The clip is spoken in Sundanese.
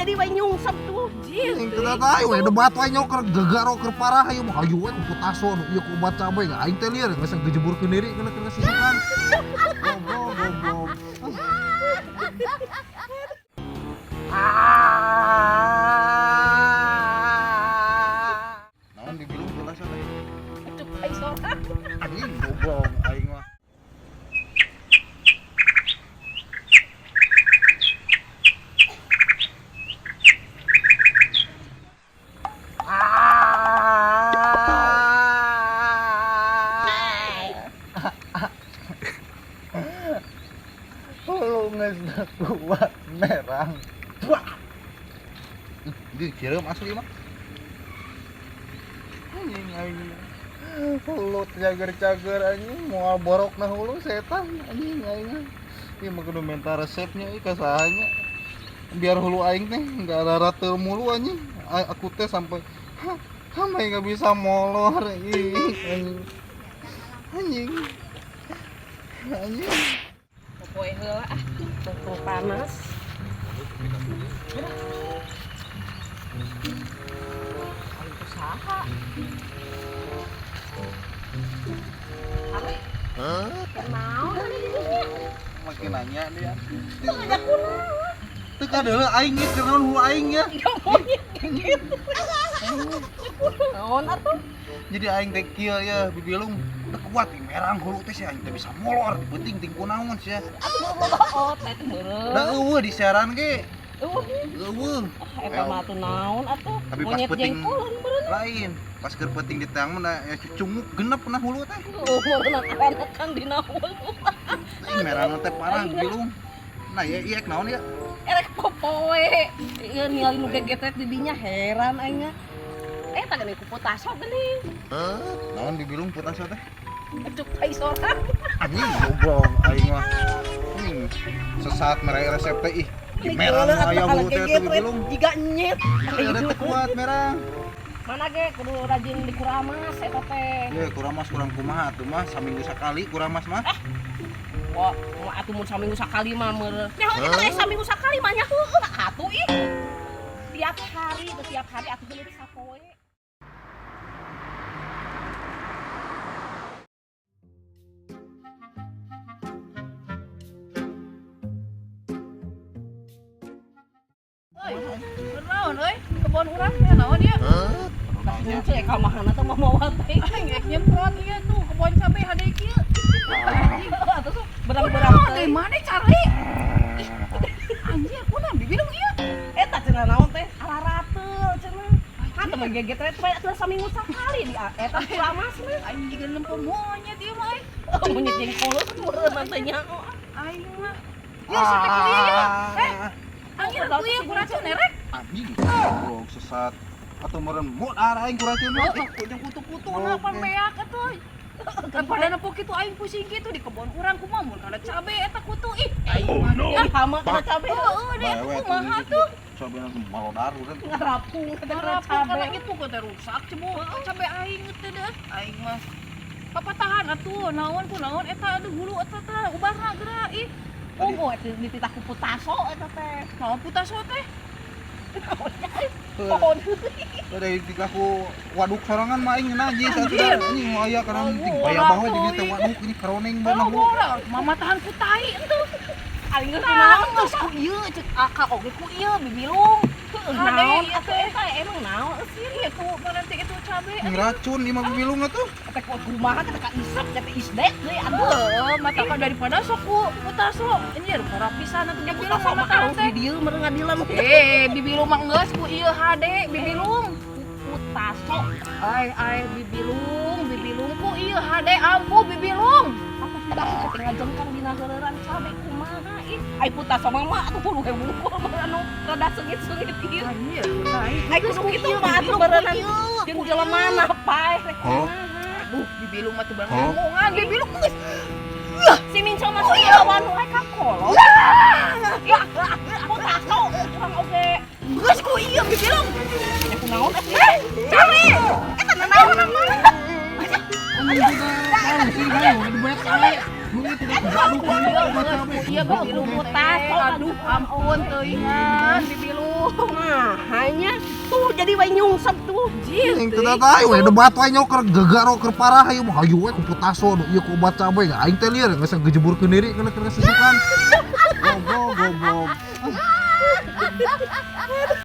Jadi we nyungsep tuh. Anjing teu tahu we debat we nyoker gegaro keur parah ayo mah hayu we ku putaso nu ieu ku obat cabe aing teh lieur geus gejeburkeun diri kana kena sisukan. Goblok goblok. Naon dibilung putaso teh? Cuk ai sorang. Anjing goblok aing mah. Hulu geus kuat merang. Wah. Dikirim asli mah. Anjing aing. Hulu cager-cager anjing moal borok na hulu setan anjing aing. Ieu mah kudu minta resepnya ieu ka sahanya. Biar hulu aing teh enggak ada ratel mulu anjing. Aku teh sampai sampai nggak bisa molor ih anjing. Anjing. Anjing. Popoe heula ah, teu panas. Aing teh saha? Ari. Hah? Naon ari di dinya? Makin nanya dia. Teu ngajak kunaon? Teu kadeuleu aing ieu keur naon hulu aing ya. Monyet gitu. Naon atuh? Jadi aing teh kieu ya bibilung teu kuat di merang hulu teh sia aing teh bisa molor di peuting ting kunaon sia. Atuh loba otot meureun. Da eueuh di siaran ge. Eueuh. Eueuh. Eta mah atuh naon atuh? Tapi pas Monyet peuting jengkolan meureun. Lain, pas keur peuting di teang mah ya cucunguk genep na hulu teh. Oh, meureun anakan dina hulu. Ih merang teh parah bibilung. Nah ya ieu ek naon ya? Erek popoe. Ieu ningali nu gegetret di dinya heran aing. Eta geuning ku putaso geuning. Hah? Naon dibilung putaso teh? Cuk tai sorang. Anjing goblok aing mah. Sesat mere resep teh ih. Di merang aya hulu teh teh bibilung. Jiga nyet. Ada teh kuat merang. Mana ge kudu rajin dikuramas eta teh. Ye kuramas kurang kumaha atuh mah saminggu sakali kuramas mah. Wah, atuh mun saminggu sakali mah meureun. Nyaho kita teh saminggu sakali mah nya heueuh atuh ih. Tiap hari teh tiap hari atuh geuning sapoe. Euy, naon euy? Kebon urang teh naon ieu? Heuh, ka mahana teh mah mawa teh. Aing rek nyemprot ieu tuh kebon cabe hade kieu. Atuh sok berang-berang teh. Dari mana cari? Ih, anjir, kunaon bibilung ieu? Eta cenah naon teh? Ararateul cenah. Kan teh mah gegetret teh atuh saminggu sakali di eta kuramas mah. Aing jiga nempo monyet ieu mah euy. Monyet jengkol meureun teh nyaho. Aing mah. Ieu si teh ieu ya. Eh, anjir ku ieu kuracun erek. Anjing goblok sesat. Atau meureun modar aing kuracun mah. Jeung kutu-kutu na pan beak atuh. Kan pada nempo kitu aing pusing kitu di kebon urang kumaha mun kana cabe eta kutu ih. Aing mah Ih, hama kana cabe. Heeh, deh eta kumaha tuh? Cabe malodar urang. Ngarapung eta kana Ngarapung cabe. kana itu kok teh rusak cemu cabe aing teh deh. Aing mah papatahan atuh naon ku naon eta aduh hulu eta tah ubahna geura ih. Oh, eta dititah ku putaso eta teh. Naon putaso teh? Pohon. Dari tiga ku waduk sorangan mah aing najis atuh da anjing mau aya kana ting baya bawa jadi teh waduk ini karoneng bae mah. Mama tahan ku tai entuh. Aing geus naon geus ku ieu cek akak oge ku ieu bibilung. Naon atuh eta emang naon sih ieu tuh nanti itu cabe. Racun ieu mah bibilung atuh. Eta ku kumaha teh ka isep teh isdet deui atuh. Heuh, mata ka daripada sok ku putaso. Anjir, parah pisan atuh bibilung Putaso mah mah harus teh. di dieu meureun ngadilan. Eh, bibilung mah geus ku ieu hade bibilung. Putaso. Ai ai bibilung, bibilung ku ieu hade ampuh bibilung. Aku putaso teh ngajengkang dina heureuran cabe kumaha ih. Ai putaso mah mah atuh hulu hewungkul mah anu rada seungit-seungit ieu. Anjir, tai. Ai kudu kitu mah atuh beureunan jeung jelema na paeh rek kumaha. Aduh, bibilung mah teu barang ngomongan, bibilung geus. Si Minco mah lawan wae ka kolot. Putaso urang oge. Geus ku ieu bibilung. Eh kunaon atuh? Cabe. Eta naon mah? Iya bibilung putaso. Aduh, ampun teuingan bibilung. Jadi we nyungsep tuh. Jir. Aing teu tahu we debat we nyoker gegaro keur parah ieu mah hayu we ku petaso nu ieu ku obat cabe aing teh lieur geus ngejeburkeun diri kana keur susukan. Goblok goblok.